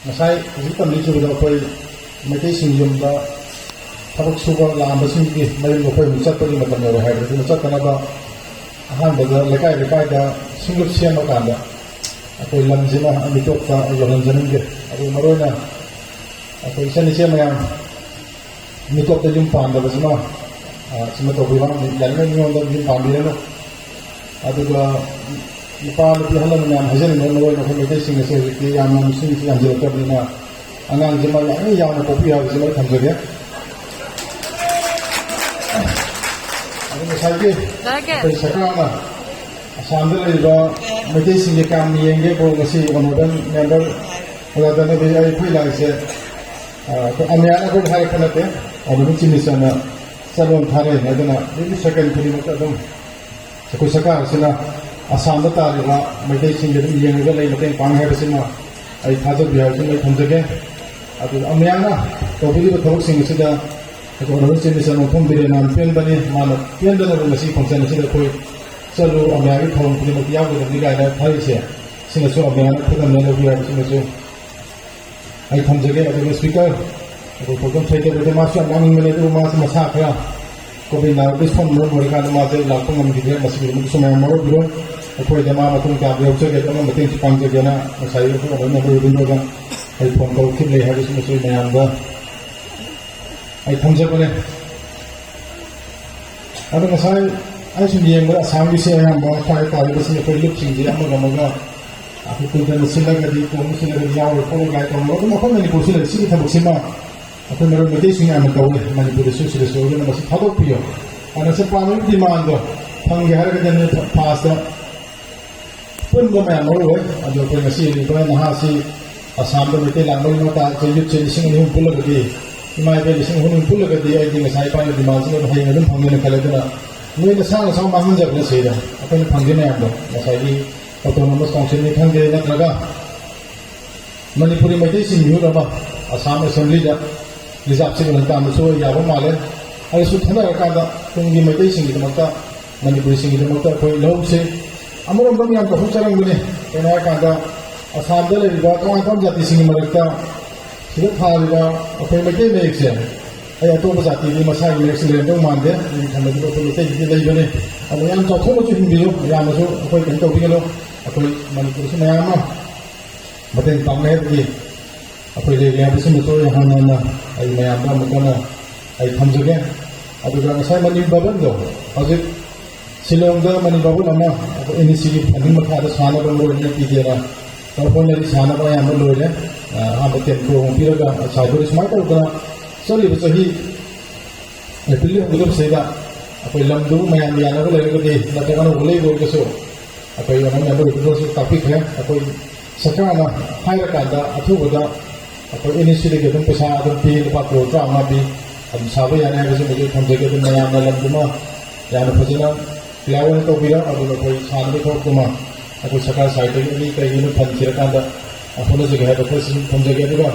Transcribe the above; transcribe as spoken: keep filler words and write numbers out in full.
ꯉꯁꯥꯏ ꯍꯧꯖꯤꯛ ꯇꯝꯕꯤꯈꯤꯕꯗꯣ ꯑꯩꯈꯣꯏ ꯃꯩꯇꯩꯁꯤꯡ ꯌꯨꯝꯗ ꯊꯕꯛ ꯁꯨꯕ ꯂꯥꯛꯑꯝꯕꯁꯤꯡꯒꯤ ꯃꯌꯨꯝꯗ ꯑꯩꯈꯣꯏ ꯑꯃꯨꯛ ꯆꯠꯄꯒꯤ ꯃꯇꯝ ꯌꯧꯔꯦ ꯍꯥꯏꯕꯗꯨ ꯆꯠꯇꯅꯕ ꯑꯍꯥꯟꯕꯗ ꯂꯩꯀꯥꯏ ꯂꯩꯀꯥꯏꯗ ꯁꯤꯡꯂꯨꯞ ꯁꯦꯝꯃꯀꯥꯟꯗ ꯑꯩꯈꯣꯏ ꯂꯝꯁꯤꯃ ꯃꯤꯇꯣꯞꯇ ꯌꯧꯍꯟꯖꯅꯤꯡꯗꯦ꯫ ꯑꯗꯨ ꯃꯔꯨꯑꯣꯏꯅ ꯑꯩꯈꯣꯏ ꯏꯆꯟ ꯏꯆꯦ ꯃꯌꯥꯝ ꯃꯤꯇꯣꯞꯇ ꯌꯨꯝ ꯄꯥꯟꯗꯕꯁꯤꯃ ꯁꯤꯃ ꯇꯧꯕꯤꯔꯣ꯫ ꯌꯥꯔꯤꯉꯩ ꯃꯤꯉꯣꯟꯗ ꯌꯨꯝ ꯄꯥꯟꯕꯤꯔꯅꯨ꯫ ꯑꯗꯨꯒ ꯅꯨꯄꯥ ꯅꯨꯄꯤ ꯑꯍꯜ ꯂꯃꯟ ꯃꯌꯥꯝ ꯍꯥꯏꯖꯅꯤꯡꯕ ꯃꯔꯨ ꯑꯣꯏꯅ ꯑꯩꯈꯣꯏ ꯃꯩꯇꯩꯁꯤꯡ ꯑꯁꯦ ꯍꯧꯖꯤꯛꯇꯤ ꯌꯥꯝꯅ ꯃꯤꯁꯤꯡꯁꯤ ꯌꯥꯝꯁꯤꯜꯂꯛꯇꯕꯅꯤꯅ ꯑꯉꯥꯡꯁꯤꯃ ꯌꯥꯔꯤꯉꯩ ꯌꯥꯝꯅ ꯄꯣꯛꯄꯤꯌꯨ ꯍꯥꯏꯕꯁꯤꯃ ꯑꯩ ꯊꯝꯖꯒꯦ꯫ ꯑꯗꯨ ꯉꯁꯥꯏꯒꯤ ꯑꯩꯈꯣꯏ ꯁꯔꯀꯥꯔꯅ ꯑꯁꯥꯝꯗ ꯂꯩꯔꯤꯕ ꯃꯩꯇꯩꯁꯤꯡꯒꯤ ꯀꯌꯥꯝ ꯌꯦꯡꯒꯦꯕꯨ ꯉꯁꯤ ꯑꯣꯅꯔꯦꯕꯜ ꯃꯦꯝꯕꯔ ꯑꯣꯖꯥ ꯗꯅꯕꯤ ꯑꯩꯈꯣꯏ ꯂꯥꯛꯏꯁꯦ ꯑꯩꯈꯣꯏ ꯑꯃꯤꯌꯥꯅ ꯑꯩꯈꯣꯏꯗ ꯍꯥꯏꯔꯛꯄ ꯅꯠꯇꯦ꯫ ꯑꯣꯅꯔꯦꯕꯜ ꯆꯤꯐ ꯃꯤꯅꯤꯁꯇꯔꯅ ꯆꯠꯂꯣꯅ ꯊꯥꯔꯛꯏꯅꯦ꯫ ꯑꯗꯨꯅ ꯔꯤꯂꯤꯐ ꯁꯦꯀꯦꯟ ꯈꯨꯗꯤꯡꯃꯛꯇ ꯑꯗꯨꯝ ꯑꯩꯈꯣꯏ ꯁꯔꯀꯥꯔ ꯑꯁꯤꯅ ꯑꯁꯥꯝꯗ ꯇꯥꯔꯤꯕ ꯃꯩꯇꯩꯁꯤꯡꯒꯤ ꯑꯗꯨꯝ ꯌꯦꯡꯉꯒ ꯂꯩ ꯃꯇꯦꯡ ꯄꯥꯡꯉꯤ ꯍꯥꯏꯕꯁꯤꯃ ꯑꯩ ꯊꯥꯖꯕꯤ ꯍꯥꯏꯕꯁꯤꯃ ꯑꯩ ꯊꯝꯖꯒꯦ꯫ ꯑꯗꯨꯒ ꯑꯃꯤꯌꯥꯅ ꯇꯧꯕꯤꯔꯤꯕ ꯊꯕꯛꯁꯤꯡ ꯑꯁꯤꯗ ꯑꯩꯈꯣꯏ ꯑꯣꯅꯔꯦꯕꯜ ꯆꯤꯐ ꯃꯤꯅꯤꯁꯇꯔ ꯃꯣꯡꯐꯝ ꯕꯤꯔꯦꯟꯅ ꯄꯦꯟꯕꯅꯤ꯫ ꯃꯥꯅ ꯄꯦꯟꯗꯅꯕ ꯉꯁꯤ ꯐꯪꯁꯟ ꯑꯁꯤꯗ ꯑꯩꯈꯣꯏ ꯆꯠꯂꯨ ꯑꯃꯤꯌꯥꯒꯤ ꯊꯧꯔꯝ ꯈꯨꯗꯤꯡꯃꯛꯇ ꯌꯥꯎꯒꯗꯕꯅꯤ ꯀꯥꯏꯅ ꯊꯥꯔꯛꯏꯁꯦ꯫ ꯁꯤꯅꯁꯨ ꯑꯃꯤꯌꯥꯅ ꯈꯨꯗꯝꯅ ꯂꯧꯕꯤ ꯍꯥꯏꯕꯁꯤꯃꯁꯨ ꯑꯩ ꯊꯝꯖꯒꯦ꯫ ꯑꯗꯨꯒ ꯁ꯭ꯄꯤꯀꯔ ꯑꯩꯈꯣꯏ ꯄ꯭ꯔꯣꯒ꯭ꯔꯥꯝ ꯁꯦꯀ꯭ꯔꯦꯇꯔꯤꯗ ꯃꯥꯁꯨ ꯌꯥꯝ ꯌꯥꯎꯅꯤꯡꯕꯅꯦ, ꯑꯗꯨꯕꯨ ꯃꯥꯁꯨ ꯃꯁꯥ ꯈꯔ ꯀꯣꯚꯤꯗ ꯅꯥꯏꯟꯇꯤꯟ ꯁꯣꯟꯕ ꯑꯣꯏꯔꯀꯥꯟꯗ ꯃꯥꯁꯦ ꯂꯥꯛꯄ ꯉꯝꯈꯤꯗ꯭ꯔꯦ꯫ ꯃꯁꯤꯒꯤꯗꯃꯛꯇꯁꯨ ꯃꯌꯥꯝ ꯃꯔꯨꯞ ꯂꯣꯏ ꯑꯩꯈꯣꯏꯗ ꯃꯥ ꯃꯇꯨꯡ ꯇꯥꯕ ꯌꯥꯎꯖꯒꯦ, ꯑꯗꯨꯅ ꯃꯇꯦꯡꯁꯨ ꯄꯥꯡꯖꯒꯦꯅ ꯉꯁꯥꯏ ꯑꯩꯈꯣꯏ ꯑꯣꯅꯔꯦꯕꯜ ꯃꯦꯝꯕꯔ ꯔꯣꯕꯤꯟꯗ꯭ꯔꯣꯒ ꯑꯩ ꯐꯣꯟ ꯇꯧꯔꯛꯈꯤꯕꯅꯦ ꯍꯥꯏꯕꯁꯤꯃꯁꯨ ꯑꯩ ꯃꯌꯥꯝꯗ ꯑꯩ ꯊꯝꯖꯕꯅꯦ꯫ ꯑꯗꯣ ꯉꯁꯥꯏ ꯑꯩ ꯁꯨꯝ ꯌꯦꯡꯕꯗ ꯑꯁꯥꯝꯒꯤꯁꯦ ꯑꯌꯥꯝꯕ ꯈ꯭ꯋꯥꯏ ꯇꯥꯔꯤꯕꯁꯤꯡ ꯑꯩꯈꯣꯏ ꯂꯨꯞꯁꯤꯡꯁꯦ ꯑꯃꯒ ꯑꯃꯒ ꯑꯩꯈꯣꯏ ꯀꯨꯟꯗꯅ ꯁꯤꯜꯂꯒꯗꯤ ꯇꯣꯡꯕ ꯁꯤꯜꯂꯒꯗꯤ ꯌꯥꯎꯔꯣꯏ ꯈꯣꯠꯂꯣꯏ ꯀꯥꯏꯅ ꯇꯧꯅꯕ ꯑꯗꯨꯝ ꯑꯩꯈꯣꯏ ꯃꯅꯤꯄꯨꯔꯁꯨ ꯂꯩ꯫ ꯁꯤꯒꯤ ꯊꯕꯛꯁꯤꯃ ꯑꯩꯈꯣꯏ ꯃꯔꯨꯞ ꯃꯩꯇꯩꯁꯤꯡ ꯌꯥꯝꯅ ꯇꯧꯋꯦ ꯃꯅꯤꯄꯨꯔꯗꯁꯨ, ꯁꯤꯗꯁꯨ꯫ ꯑꯗꯨꯅ ꯃꯁꯤ ꯊꯥꯗꯣꯛꯄꯤꯌꯣ꯫ ꯑꯗꯨꯅ ꯁꯤ ꯄꯥꯝꯃꯤꯕ ꯗꯤꯃꯥꯟꯗꯣ ꯐꯪꯒꯦ ꯍꯥꯏꯔꯒꯗꯤ ꯅꯣꯏ ꯐꯥꯁꯇ ꯄꯨꯟꯕ ꯃꯌꯥꯝ ꯃꯔꯨ ꯑꯣꯏ꯫ ꯑꯗꯣ ꯑꯩꯈꯣꯏ ꯉꯁꯤ ꯂꯩꯔꯤꯕ ꯅꯍꯥꯁꯤ ꯑꯁꯥꯝꯗ ꯃꯩꯇꯩ ꯂꯥꯛꯅꯕꯒꯤ ꯃꯇꯥꯡꯁꯦ ꯌꯨꯠꯁꯦ ꯂꯤꯁꯤꯡ ꯑꯅꯤ ꯑꯍꯨꯝ ꯄꯨꯜꯂꯒꯗꯤ, ꯏꯃꯥ ꯏꯕꯦꯟ ꯂꯤꯁꯤꯡ ꯑꯍꯨꯝ ꯄꯨꯜꯂꯒꯗꯤ ꯑꯩꯗꯤ ꯉꯁꯥꯏ ꯏꯄꯥꯒꯤ ꯗꯤꯃꯥꯟꯁꯤꯅ ꯑꯗꯨꯝ ꯍꯌꯦꯡ ꯑꯗꯨꯝ ꯐꯪꯒꯅꯤ ꯈꯜꯂꯦ꯫ ꯑꯗꯨꯅ ꯅꯣꯏ ꯅꯁꯥ ꯅꯁꯥ ꯃꯥꯡꯍꯟꯖꯕꯅ ꯁꯤꯗ ꯑꯩꯈꯣꯏꯅ ꯐꯪꯒꯦ ꯃꯌꯥꯝꯗꯣ ꯉꯁꯥꯏꯒꯤ ꯑꯣꯇꯣꯅꯣꯃꯁ ꯀꯥꯎꯟꯁꯤꯜꯅꯤ ꯈꯪꯗꯦ, ꯅꯠꯇ꯭ꯔꯒ ꯃꯅꯤꯄꯨꯔꯤ ꯃꯩꯇꯩꯁꯤꯡ ꯃꯤꯍꯨꯠ ꯑꯃ ꯑꯁꯥꯝ ꯑꯦꯁꯦꯝꯕ꯭ꯂꯤꯗ ꯔꯤꯖꯥꯕ ꯁꯤꯠ ꯑꯣꯏꯅ ꯇꯥꯟꯕꯁꯨ ꯌꯥꯕ ꯃꯥꯜꯂꯦ꯫ ꯑꯗꯨꯁꯨ ꯈꯟꯅꯔꯀꯥꯟꯗ ꯇꯨꯡꯒꯤ ꯃꯩꯇꯩꯁꯤꯡꯒꯤꯗꯃꯛꯇ, ꯃꯅꯤꯄꯨꯔꯤꯁꯤꯡꯒꯤꯗꯃꯛꯇ ꯑꯩꯈꯣꯏ ꯂꯧꯁꯦ꯫ ꯑꯃꯔꯣꯝꯗ ꯌꯥꯝ ꯆꯥꯎꯊꯣꯛꯆꯔꯝꯒꯅꯤ꯫ ꯀꯩꯅꯣ ꯍꯥꯏꯔꯀꯥꯟꯗ ꯑꯁꯥꯝꯗ ꯂꯩꯔꯤꯕ ꯇꯣꯉꯥꯟ ꯇꯣꯉꯥꯟꯕ ꯖꯥꯇꯤꯁꯤꯡꯒꯤ ꯃꯔꯛꯇ ꯁꯤꯗ ꯊꯥꯔꯤꯕ ꯑꯩꯈꯣꯏ ꯃꯩꯇꯩ ꯃꯌꯦꯛꯁꯦ, ꯑꯩ ꯑꯇꯣꯞꯄ ꯖꯥꯇꯤꯗꯤ ꯃꯁꯥꯒꯤ ꯃꯌꯦꯛꯁꯦ ꯂꯩꯔꯝꯗꯧ ꯃꯥꯟꯗꯦ, ꯑꯩꯅ ꯈꯟꯕꯗꯤ ꯑꯩꯈꯣꯏ ꯃꯩꯇꯩꯒꯤꯗꯤ ꯂꯩꯕꯅꯤ꯫ ꯑꯗꯣ ꯌꯥꯝ ꯆꯥꯎꯊꯣꯛꯅꯁꯨ ꯍꯤꯡꯕꯤꯌꯨ, ꯌꯥꯝꯅꯁꯨ ꯑꯩꯈꯣꯏ ꯀꯩꯅꯣ ꯇꯧꯕꯤꯒꯅꯨ꯫ ꯑꯩꯈꯣꯏ ꯃꯅꯤꯄꯨꯔꯁꯨ ꯃꯌꯥꯝ ꯑꯃ ꯃꯇꯦꯡ ꯄꯥꯡꯅꯩ ꯍꯥꯏꯕꯒꯤ ꯑꯩꯈꯣꯏ ꯂꯩꯔꯤ ꯍꯥꯏꯕꯁꯤꯃꯁꯨ ꯑꯩ ꯍꯥꯟꯅ ꯍꯥꯟꯅ ꯑꯩ ꯃꯌꯥꯝꯗ ꯑꯃꯨꯛ ꯍꯟꯅ ꯑꯩ ꯊꯝꯖꯒꯦ꯫ ꯑꯗꯨꯒ ꯉꯁꯥꯏ ꯃꯅꯤ ꯚꯕꯟꯗꯣ, ꯍꯧꯖꯤꯛ ꯁꯤꯂꯣꯡꯗ ꯃꯅꯤ ꯚꯕꯟ ꯑꯃ ꯑꯩꯈꯣꯏ ꯑꯦꯟ ꯏ ꯁꯤꯒꯤ ꯐꯟꯗꯤꯡ ꯃꯈꯥꯗ ꯁꯥꯅꯕ ꯃꯔꯨꯑꯣꯏꯅ ꯄꯤꯒꯦꯅ ꯇꯧꯐꯝꯗꯗꯤ ꯁꯥꯅꯕ ꯑꯌꯥꯝꯕ ꯂꯣꯏꯔꯦ꯫ ꯑ, ꯑꯍꯥꯟꯕ ꯇꯦꯟ ꯀ꯭ꯔꯣꯔ ꯄꯤꯔꯒ ꯁꯥꯗꯣꯔꯤ꯫ ꯁꯨꯃꯥꯏꯅ ꯇꯧꯗꯅ ꯆꯠꯂꯤꯕ ꯆꯍꯤ ꯑꯦꯄ꯭ꯔꯤꯜ ꯍꯧꯒꯗꯕꯁꯤꯗ ꯑꯩꯈꯣꯏ ꯂꯝꯗꯨ ꯃꯌꯥꯝ ꯌꯥꯅꯕ ꯂꯩꯔꯒꯗꯤ, ꯅꯠꯇ꯭ꯔꯒ ꯑꯅꯧꯕ ꯂꯩꯕ ꯑꯣꯏꯔꯒꯁꯨ, ꯑꯩꯈꯣꯏ ꯑꯣꯅꯔ ꯃꯦꯝꯕꯔ ꯔꯤꯄ꯭ꯔꯦꯖꯦꯟꯇꯦꯇꯤꯚ ꯇꯥꯛꯄꯤꯈ꯭ꯔꯦ꯫ ꯑꯩꯈꯣꯏ ꯁꯔꯀꯥꯔꯅ ꯍꯥꯏꯔꯀꯥꯟꯗ ꯑꯊꯨꯕꯗ ꯑꯩꯈꯣꯏ ꯑꯦꯟ ꯏ ꯁꯤꯗꯒꯤ ꯑꯗꯨꯝ ꯄꯩꯁꯥ ꯑꯗꯨꯝ ꯄꯤ, ꯂꯨꯄꯥ ꯀ꯭ꯔꯣꯔ ꯇꯔꯥꯃꯉꯥ ꯄꯤ, ꯑꯗꯨꯝ ꯁꯥꯕ ꯌꯥꯅꯤ ꯍꯥꯏꯕꯁꯤꯃꯗꯤ ꯊꯝꯖꯒꯦ꯫ ꯑꯗꯨꯝ ꯃꯌꯥꯝꯅ ꯂꯝꯗꯨꯃ ꯌꯥꯝꯅ ꯐꯖꯅ ꯀ꯭ꯂꯤꯌꯥꯔ ꯑꯣꯏꯅ ꯇꯧꯕꯤꯔꯣ꯫ ꯑꯗꯨꯒ ꯑꯩꯈꯣꯏ ꯁꯥꯟꯅꯕꯒꯤ ꯊꯕꯛꯇꯨꯃ ꯑꯩꯈꯣꯏ ꯁꯔꯀꯥꯔ ꯁꯥꯏꯠꯇꯒꯤ ꯑꯦꯅꯤ ꯀꯩꯒꯤꯅꯣ ꯐꯟ ꯊꯤꯔꯀꯥꯟꯗ ꯍꯣꯠꯅꯖꯒꯦ ꯍꯥꯏꯕ ꯈꯔꯁꯤꯁꯨ ꯊꯝꯖꯒꯦ꯫ ꯑꯗꯨꯒ